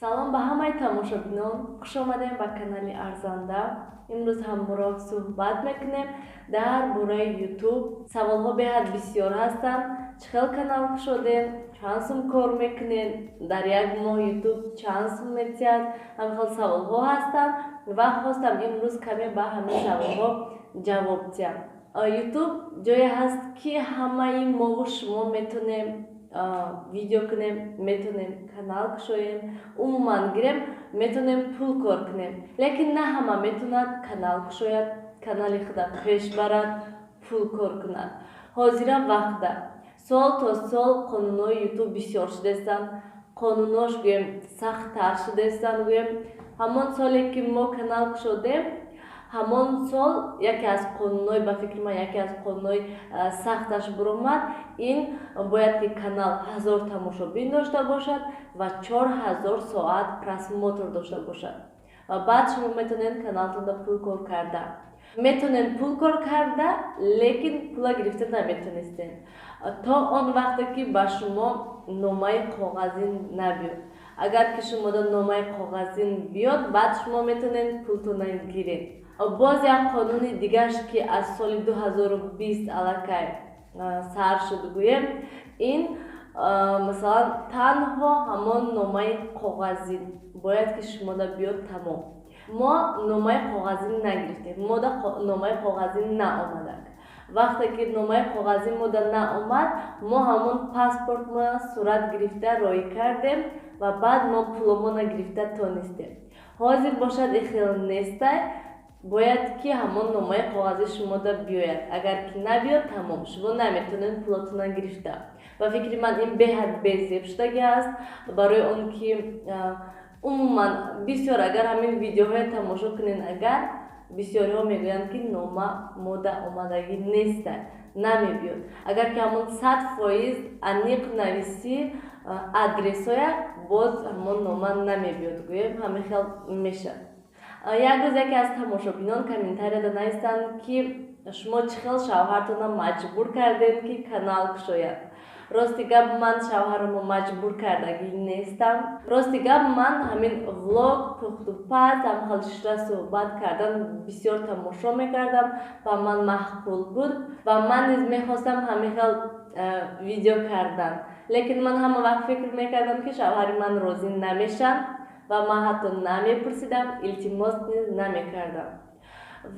Салом ба ҳамаи тамошобинон, хуш омадем ба канали Арзанда. Имрӯз ҳамроҳ суҳбат мекунем дар бораи Ютуб. Саволҳо беҳад бисёр ҳастанд. Чӣ хел канал кушодем, чанд сум кор мекунем, дар як моҳ Ютуб чанд сум метиҳад, ҳамин хел саволҳо ҳастанд ва хостам имрӯз каме ба ҳамин саволҳо ҷавоб диҳам. Ютуб ҷое ҳаст, ки ҳамаи мову шумо метонем видео кунем, метонем канал кушоем, умуман гирем, метонем пул кор кунем. Лекин на ҳама метавонад канал кушояд, канали худа пеш барад, пул кор кунад. Ҳозира вақта сол то сол қонунҳои Ютуб бисёр шудаистанд, қонунҳош гӯем сахттар шудаистанд. Гӯем, ҳамон соле ки мо канал кушодем, ҳамон сол яке аз қонунҳои, ба фикри ман, яке аз қонунҳои сахташ буромад, ин бояд ки канал 1000 тамошобин дошта бошад ва 4000 соат просмотр дошта бошад ва баъд шумо метавонед каналтонда пул кор карда. Метавонед пул кор карда, лекин пула гирифта наметонистед то он вақте ки ба шумо номаи коғазин набиёд. Агар ки шумода номаи коғазин биёд, баъд шумо метавонед пултона гиред. Боз як қонуни дигарш, ки аз соли 2020 аллакай сар шуд, гӯем, ин масалан танҳо ҳамон номаи коғазин бояд ки шумода биёд, тамом. Мо номаи коғазин нагирифтем, мода номаи коғазин наомадак. Вақте ки номаи коғазин мода наомад, мо ҳамон паспортмо сурат гирифта роӣ кардем ва баъд мо пуломона гирифта тонистем. Ҳозир бошад, ихел нестай, бояд ки ҳамон номаи коғазӣ шумода биёяд. Агар ки набиёд, тамом, шумо наметавонед пулотона гирифта. Ба фикри ман, ин беҳад безеб шудагӣ аст, барои он ки умуман бисёр, агар ҳамин видеоҳоя тамошо кунед, агар бисёриҳо мегӯянд, ки нома мода омадагӣ неста, намебиёд. Агар ки ҳамон 100% аниқ нависӣ адресоя, боз ҳамон нома намебиёд, гӯем, ҳамин хел мешавад. Як рӯз яке аз тамошобинон комментарияда навистанд, ки шумо чӣ хел шавҳартона маҷбур кардем, ки канал кушояд. Рости гап, ман шавҳарамо маҷбур кардагӣ нестам. Рости гап, ман ҳамин влог, пухтупаз, ҳамхел шишта суҳбат кардан бисёр тамошо мекардам ва ман маъқул буд ва ман низ мехостам ҳамин хел видео кардан. Лекин ман ҳама вақт фикр мекардам, ки шавҳари ман розӣ намешаванд ва ман ҳатто намепурсидам, илтимос низ намекардам.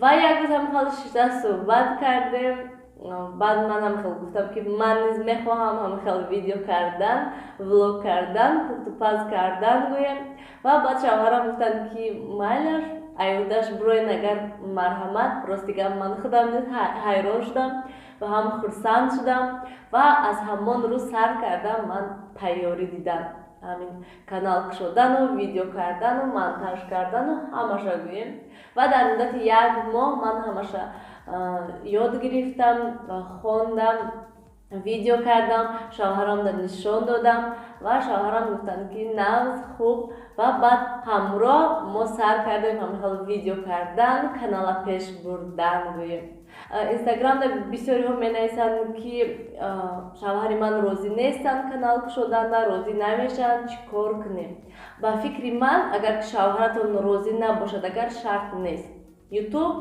Ва як рӯз ҳамхел шишта суҳбат кардем. Баъд ман ҳамхел гуфтам, ки ман низ мехоҳам ҳамхел видео кардан, влог кардан, пухтупаз кардан, гӯем. Ва баъд шавҳарам гуфтанд, ки майлаш, аюдаш бироен, агар марҳамат. Рости гап, ман худам низ ҳайрон шудам ва ҳам хурсанд шудам ва аз ҳамон рӯз сар кардам ман тайёрӣ дидан, ҳамин канал кушодану видео кардану монтаж кардану ҳамаша, гӯем. Ва дар муддати як моҳ ман ҳамаша ёд гирифтам, хондам, видео кардам, шавҳарамда нишон додам ва шавҳарам гуфтанд, ки нағз, хуб. Ва баъд ҳамроҳ мо сар кардем ҳамихел видео кардан, канала пеш бурдан, гӯем. Инстаграмда бисёриҳо менависанд, ки шавҳари ман розӣ нестанд канал кушоданда, розӣ намешаванд, чӣ кор кунем? Ба фикри ман, агар ки шавҳаратон розӣ набошад, агар шарт нест. Ютуб,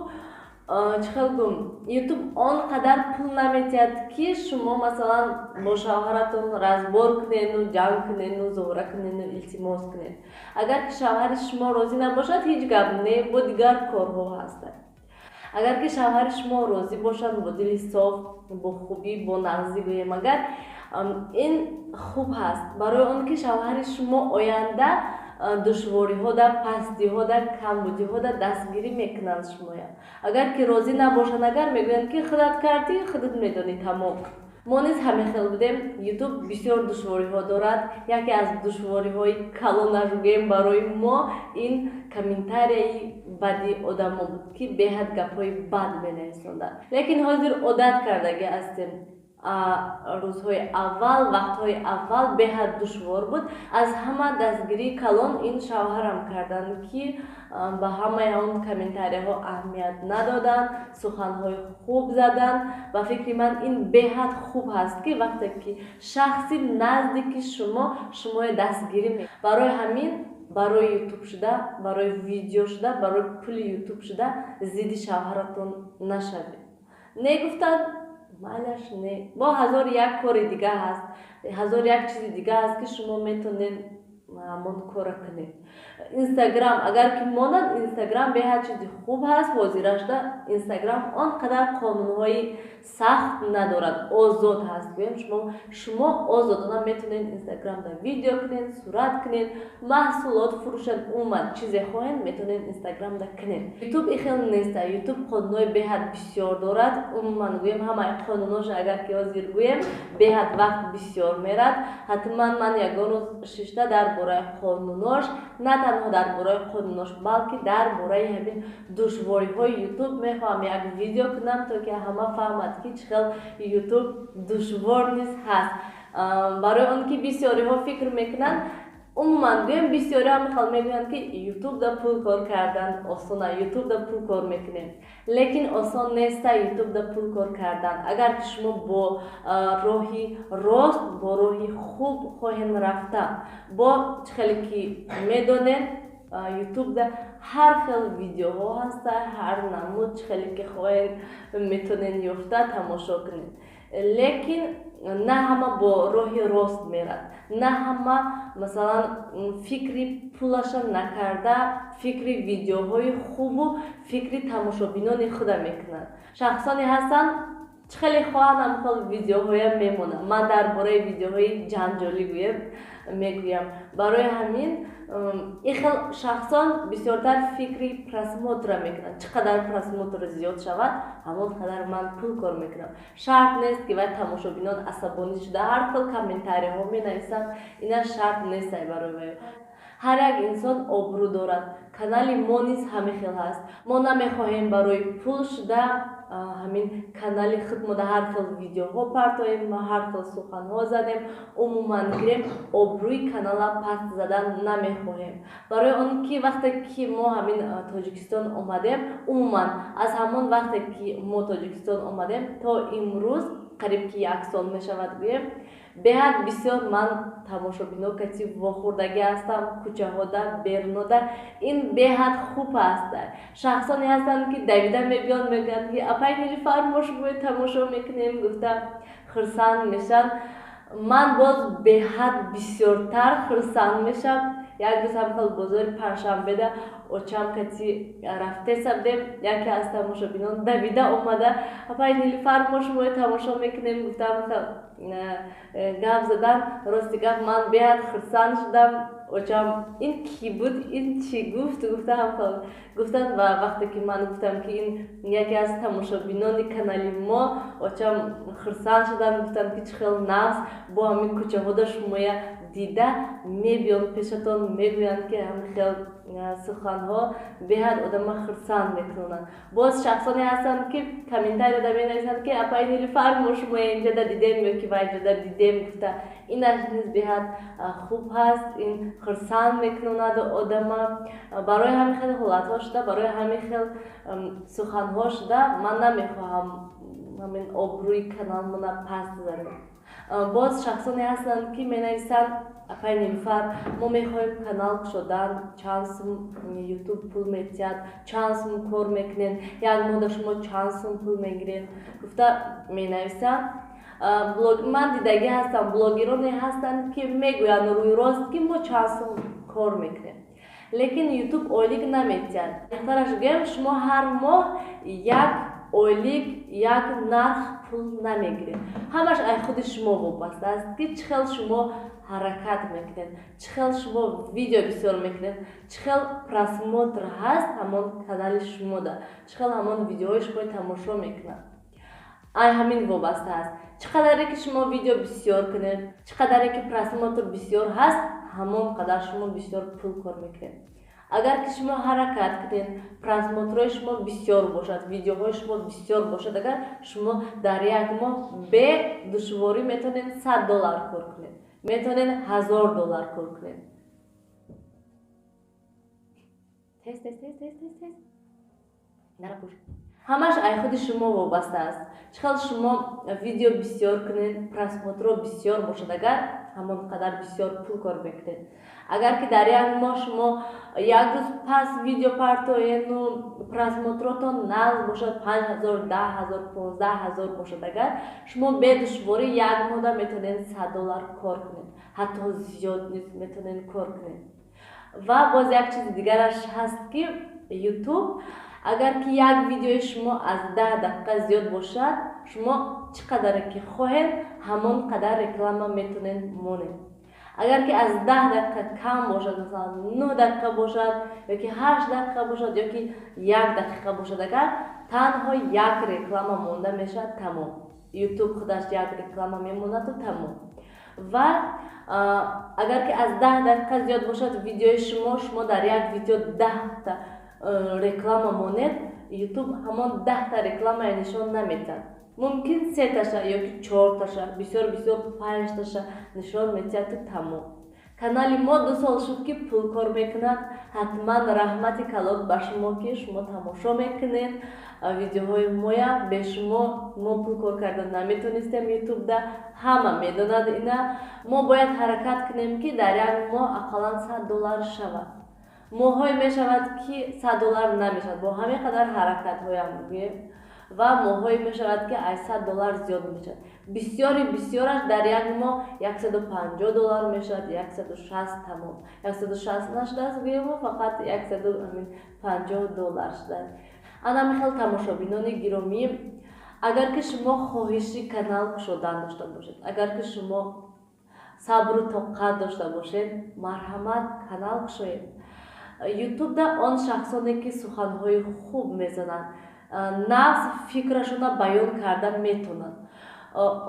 чӣ хел гум, Ютуб он қадар пул наметиҳад, ки шумо масалан бо шавҳаратон разбор кунену, ҷанг кунену, зуҳра кунену, илтимос кунед. Агар ки шавҳари шумо розӣ набошад, ҳеҷ гап не, бо дигар корҳо ҳастанд. Агар ки шавҳари шумо розӣ бошанд, бо дили соф, бо хубӣ, бо нағзӣ, гӯем, агар ин хуб ҳаст, барои он ки шавҳари шумо оянда душвориҳода, пастиҳода, камбудиҳода дастгирӣ мекунанд шумоя. Агар ки розӣ набошанд, агар мегӯянд, ки худат кардӣ, худат медонӣ, тамом. Мо низ ҳамин хел будем. Ютуб бисёр душвориҳо дорад. Яке аз душвориҳои калонаш, гӯем, барои мо ин комментарияи бади одамо буд, ки беҳад гапҳои бад менависонданд. Лекин ҳозир одат кардагӣ ҳастем. Рӯзҳои аввал, вақтҳои аввал беҳад душвор буд. Аз ҳама дастгирии калон ин шавҳарам карданд, ки ба ҳамаи он комментарияҳо аҳамият надоданд, суханҳои хуб заданд. Ба фикри ман, ин беҳад хуб ҳаст, ки вақте ки шахси наздики шумо шуморо дастгирӣ. Барои ҳамин Барои Ютуб шуда, барои видео шуда, барои пули Ютуб шуда зидди шавҳаратон нашавед. Не гуфтанд, майлаш, не, бо ҳазору як кори дига ҳаст, ҳазору як чизи дига ҳаст, ки шумо метонед ҳамон кора кунед. Инстаграм агар ки монад, Инстаграм беҳад чизи хуб ҳаст. Ҳозира шуда Инстаграм он қадар қонунҳои сахт надорад, озод ҳаст. Гӯем, шумо озодона метавонед Инстаграмда видео кунед, сурат кунед, маҳсулот фурӯшед, умуман чизе хоҳед, метавонед Инстаграмда кунед. Ютуб и хел неста. Ютуб қонунҳои беҳад бисёр дорад. Умуман гӯем, ҳамаи қонунҳоша агар ки ҳозир гӯем, беҳад вақт бисёр мерад. Ҳатман ман ягон рӯз шишта дар бораи қонунош, на танҳо дар бораи қонунош, балки дар бораи ҳамин душвориҳои Ютуб мехоҳам як видео кунам, то ки ҳама фаҳмад, ки чӣ хел Ютуб душвор низ ҳаст. Барои он ки бисёриҳо фикр мекунанд, умуман гӯем, бисёриҳо ҳамин мегӯянд, ки Ютубда пул кор кардан осона, Ютубда пул кор мекунем. Лекин осон неста Ютубда пул кор кардан. Агар ки шумо бо роҳи рост, бо роҳи хуб хоҳем рафта, бо чӣ хеле ки медонед, Ютубда ҳар хел видеоҳо ҳаста, ҳар намуд, чӣ хеле ки хоҳед, метонед ёфта тамошо кунед. Лекин на ҳама бо роҳи рост мерад, на ҳама, масалан, фикри пулаша накарда, фикри видеоҳои хубу фикри тамошобинони худа мекунад. Шахсоне ҳастанд, чӣ хеле хоҳанд, ҳамхел видеоҳоя мемонанд. Ман дар бораи видеоҳои ҷанҷолӣ гӯем мегӯям. Барои ҳамин ин хел шахсон бисёртар фикри просмотра мекунанд. Чӣ қадар просмотр зиёд шавад, ҳамон қадар ман пул кор мекунам. Шарт нест, ки вай тамошобинон асабонӣ шуда ҳар хел комментариҳо менависанд, ина шарт нестай барои вай. Ҳар як инсон обрӯ дорад. Канали мо низ ҳамин хел ҳаст. Мо намехоҳем барои пул шуда ҳамин канали худмода ҳар хел видеоҳо партоем, ҳар хел суханҳо задем. Умуман гирем, обрӯи канала паст задан намехоҳем. Барои он ки вақте ки мо ҳамин Тоҷикистон омадем, умуман аз ҳамон вақте ки мо Тоҷикистон омадем то имрӯз, қариб ки як сол мешавад гӯем, беҳад бисёр ман тамошобино кати вохӯрдагӣ ҳастам, кӯчаҳода, берунода. Ин беҳад хуб аст. Шахсоне ҳастанд, ки давида мебиёнд, мегӯянд, ки апай Нилуфар, мо шумои тамошо мекунем, гуфта хурсанд мешаванд. Ман боз беҳад бисёртар хурсанд мешавам. Як рӯз ҳамхел бозори Панҷшанбеда очам кати рафтеса будем, яке аз тамошобинон давида омада: «Апай Нилуфар, мо шумои тамошо мекунем», гуфтам, гап задан. Рости гап, ман беҳад хурсанд шудам. Очам: «Ин кӣ буд, ин чӣ гуфт?» гуфтам, гуфтанд. Ва вақте ки ман гуфтам, ки ин яке аз тамошобинони канали мо, очам хурсанд шуданд, гуфтанд, ки чӣ хел нағз, бо ҳамин кӯчаҳода шумоя дида мебиёнд пешатон, мегӯянд, ки ҳамин хел суханҳо беҳад одама хурсанд мекунанд. Боз шахсоне ҳастанд, ки комментарияда менависанд, ки апай Нилуфар, мо шумоя инҷода дидем ё ки вайҷода дидем, гуфта. Инаш низ беҳад хуб ҳаст, ин хурсанд мекунад одама. Барои ҳамин хел ҳолатҳо шуда, барои ҳамин хел суханҳо шуда, ман намехоҳам ҳамин обрӯи каналмона паст занем. Боз шахсоне ҳастанд, ки менависанд: «Апай Нилуфар, мо мехоҳем канал кушодан, чанд сум Ютуб пул метиҳад, чанд сум кор мекунед, як моҳда шумо чанд сум пул мегиред?» гуфта менависанд. Ман дидагӣ ҳастам, блогероне ҳастанд, ки мегӯянд рӯи рост, ки мо чанд сум кор мекунем, лекин Ютуб ойлик наметиҳад. Беҳтараш гӯем, шумо ҳар моҳ як ойлик, як нарх пул намегиред. Ҳамаш ай худи шумо вобаста аст, ки чӣ хел шумо ҳаракат мекунед, чӣ хел шумо видео бисёр мекунед, чӣ хел просмотр ҳаст ҳамон канали шумода, чӣ хел ҳамон видеоҳои шумо тамошо мекунанд. Ай ҳамин вобаста аст. Чӣ қадаре ки шумо видео бисёр кунед, чӣ қадаре ки просмотр бисёр ҳаст, ҳамон қадар шумо бисёр пул кор мекунед. Агар ки шумо ҳаракат кунед, просмотрҳои шумо бисёр бошад, видеоҳои шумо бисёр бошад, агар шумо дар як моҳ бе душворӣ метавонед 100 доллар кор кунед, метавонед 1000 доллар кор кунед. Тез, тез, тез, тез, тез, тез, нара пуш. Ҳамаш ай худи шумо вобаста аст. Чӣ хел шумо видео бисёр кунед, просмотрҳо бисёр бошад, агар ҳамон қадар бисёр пул кор мекунед. Агар ки дар як моҳ шумо як рӯз пас видео партоену просмотротон нағз бошад, 5000, 10 000, 15 000 бошад, агар шумо бедушворӣ як моҳда метавонед $100 кор кунед, ҳатто зиёд низ метавонед кор кунед. Ва боз як чизи дигараш ҳаст, ки Ютуб агар ки як видеои шумо аз 10 дақиқа зиёд бошад, шумо чӣ қадаре ки хоҳед, ҳамон қадар реклама метавонед монед. Агар ки аз 10 дақиқа кам бошад, масалан, 9 дақиқа бошад ёки 8 дақиқа бошад, ёки 1 дақиқа бошад, агар танҳо як реклама монда мешавад, тамом. Ютуб худаш як реклама мемонаду тамом. Ва агар ки аз 10 дақиқа зиёд бошад видеои шумо, шумо дар як видео 10та реклама монед, Ютуб ҳамон 10та рекламая нишон наметиҳад. Мумкин сеташа ёки чорташа, бисёр бисёр панҷташа нишон метиҳаду тамом. Канали мо 2 сол шуд, ки пул кор мекунад. Ҳатман раҳмати калон ба шумо, ки шумо тамошо мекунед видеоҳои моя. Бе шумо мо пул кор карда наметонистем Ютубда, ҳама медонад ина. Мо бояд ҳаракат кунем, ки дар як моҳ ақаллан $100 шавад. Моҳҳое мешавад, ки $100 намешавад бо ҳамин қадар ҳаракатҳоям гӯем, ва моҳҳое мешавад, ки аз $100 зиёд мешавад. Бисёри бисёраш дар як моҳ $150 мешавад, 160, тамом. 160 нашудааст гӯему, фақат $150 шудааст. Ана михел, тамошобинони гиромӣ, агар ки шумо хоҳиши канал кушодан дошта бошед, агар ки шумо сабру тоқат дошта бошед, марҳамат, канал кушоед. Ютубда он шахсоне ки суханҳои хуб мезананд, нағз фикрашона баён карда метавонанд,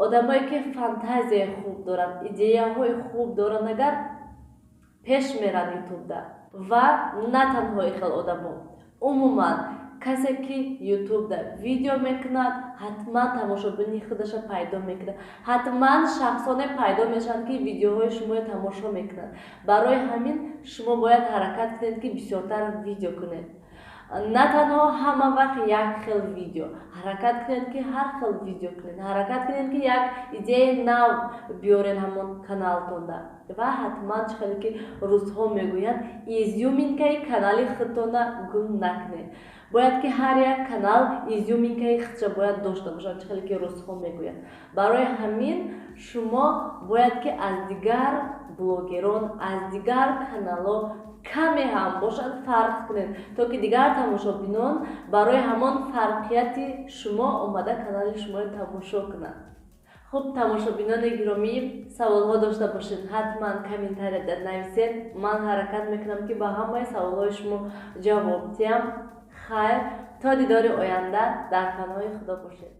одамое ки фантазияи хуб доранд, идеяҳои хуб доранд, агар пеш меранд Ютубда. Ва на танҳо ин хел одамо, умуман касе ки Ютубда видео мекунад, ҳатман тамошобини худаша пайдо мекунад, ҳатман шахсоне пайдо мешаванд, ки видеоҳои шуморо тамошо мекунанд. Барои ҳамин шумо бояд ҳаракат кунед, ки бисёртар видео кунед, на танҳо ҳама вақт як хел видео. Ҳаракат кунед, ки ҳар хел видео кунед, ҳаракат кунед, ки як идеяи нав биёред ҳамон каналтонда. Ва ҳатман, чӣ хеле ки русҳо мегӯянд, изюминкаи канали худтона гум накунед. Бояд ки ҳар як канал изюминкаи худша бояд дошта бошад, чӣ хеле ки русҳо мегӯянд. Барои ҳамин шумо бояд ки аз дигар блогерон, аз дигар каналҳо каме ҳам бошад фарқ кунед, то ки дигар тамошобинон барои ҳамон фарқияти шумо омада канали шуморо тамошо кунанд. Хуб, тамошобинони гиромӣ, саволҳо дошта бошед, ҳатман комментарияда нависед. Ман ҳаракат мекунам, ки ба ҳамаи саволҳои шумо ҷавоб диҳам. Хайр, то дидори оянда, дар паноҳи Худо бошед.